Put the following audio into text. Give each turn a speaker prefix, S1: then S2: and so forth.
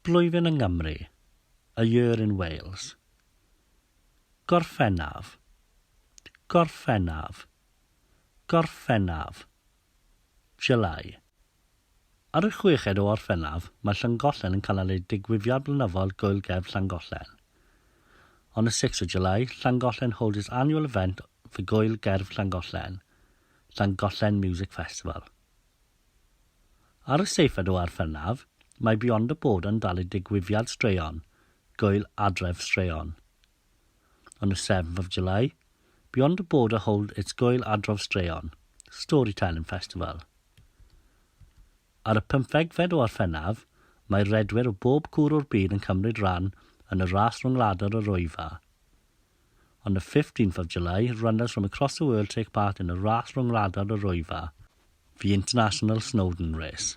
S1: Blwyddyn yng Nghymru, A Year in Wales. Gorffennaf, Gorffennaf, Gorffennaf, July. Ar y chweched o Orffennaf, mae Llangollen yn cynnal ei digwyddiad blynyddol Gŵyl Gerdd Llangollen. On the 6th of July, Llangollen holds its annual event for Gŵyl Gerdd Llangollen, Llangollen Music Festival. Ar y seithfed o Orffennaf, mae Beyond the Border yn dathlu digwyddiad straeon, Gŵyl Adrodd Straeon. On the 7th of July, Beyond the Border hold its Gŵyl Adrodd Straeon, Storytelling Festival. Ar y pymthegfed o Orffennaf, mae rhedwyr o bob cwr o'r byd yn cymryd rhan yn y ras rhyngwladol yr Wyddfa. On the 15th of July, runners from across the world take part in the ras rhyngwladol yr Wyddfa, the International Snowdon Race.